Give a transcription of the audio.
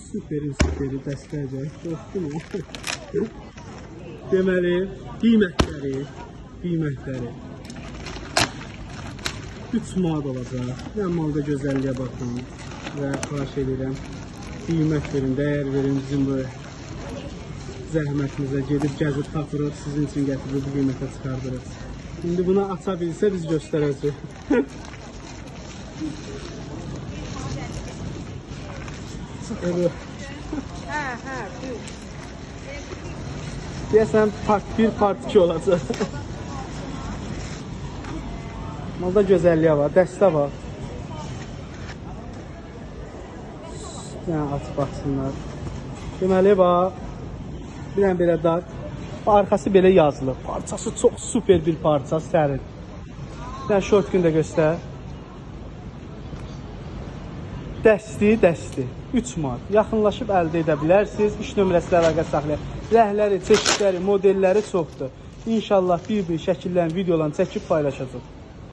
Süperin süperi dəstəcək. Qorxdum o. Deməli, qiymətləri 3 manat olacaq. Mən malda gözəlliyə baxın və xahiş edirəm. Qiymət verin, dəyər verin bizim bu zəhmətimizə gedib gəzib tapırıq, sizin üçün gətirib bu qiymətə çıxardırıq. İndi bunu aça bilsə biz göstərəcəyik. Evet. Hə, düz. Deyəsən part 1, part 2 olacaq. Malda gözəlliyə var, dəstə var. Yəni aç baxsınlar. Deməli bax, bir dənə belə dar. Arxası belə yazılıb. Parçası çox super bir parça, sərin. Bir dənə şort gün də göstər. Dəsti. 3 manat. Yaxınlaşıb əldə edə bilərsiniz. İş nömrəsi ilə əlaqə saxlayın. Rəhləri, çeşidləri, modelləri çoxdur. İnşallah bir-bir şəkillərin, videolarını çəkib paylaşacağıq.